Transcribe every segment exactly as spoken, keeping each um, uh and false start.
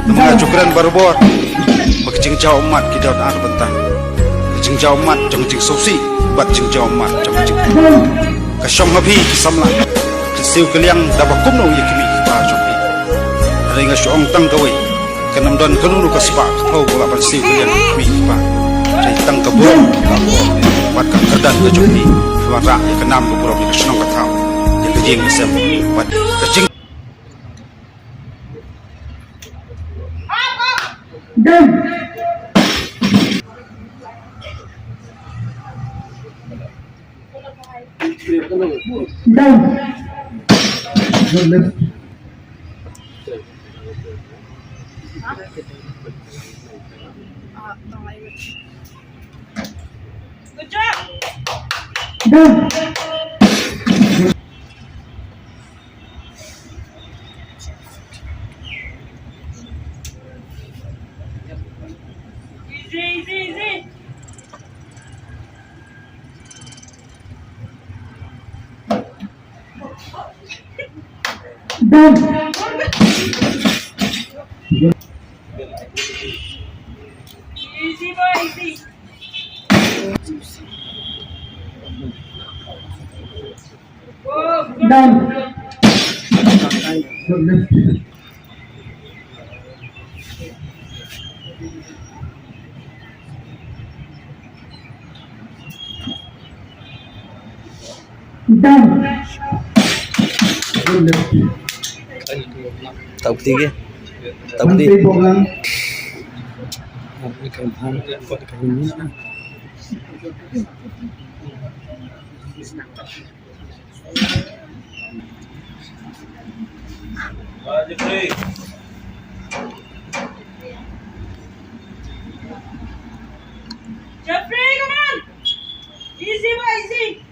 Namar nga ju kren barabor ba ka jingjaw ummat ki don ar bynta. Ka jingjaw ummat jong ka jingsngewsih bad jingjaw ummat jong ka jing. Ka shong ha phi ki samla. Ka siew ka liang da ba kumno ïa ki mih ki pa jong phi. Hynrei nga shu ong tang kawei. Kan ym don kano kano ka spah ka phew ba lah ban siew ka liang ki mih ki pa. Hynrei tang ka burom ka bor bad ka kyrdan ka jong phi. Phi wanrah ïa ka nam ka burom ïa ka shnong ka thaw. Ïa ka ïing ka sem bad ka jing Down. Down. Good left. Good job. Down. Easy, easy, easy. Down. Easy, boy, easy. Down. Good left. Down. Good left. Tau ketiga. Tau ketiga. Menteri Boglang. Jeffrey, come on. Easy, boy, easy.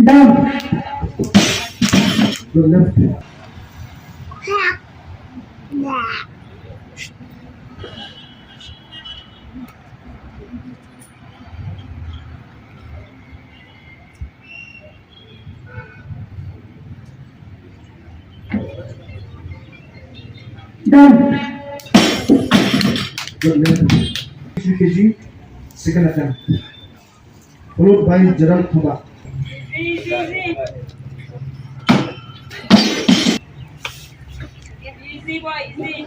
Down. Good left. Down. Good left. K G, second attempt. Followed by Gerald Thoba. Easy, easy. Easy, boy, easy.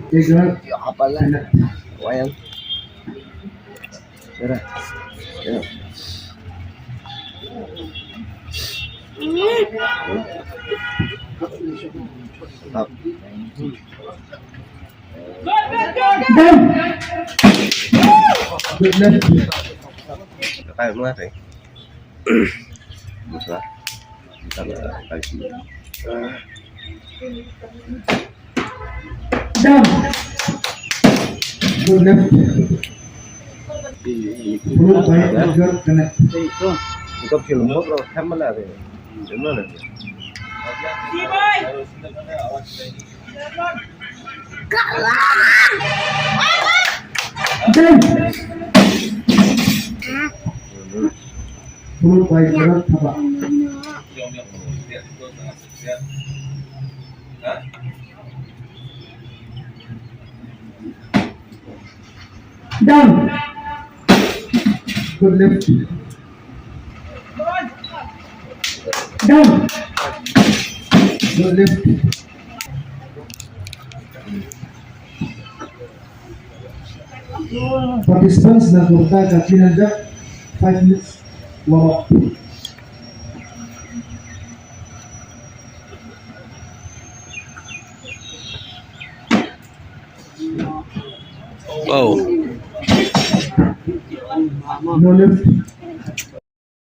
Tiga. Ya, apa lah? Wayang. Sira. Ya. Stop. Good left. Good left. Tayo mo natin. Down. Good left. Followed by Edgar Kenneth. Ito. Ito, film mo, bro. Tama na rin. Tama na rin. Down. Followed by Gerald Thoba. Down. Good left. Down. Good left. Participants na kurta ka clean and jerk, five minutes warm up. Wow. No left.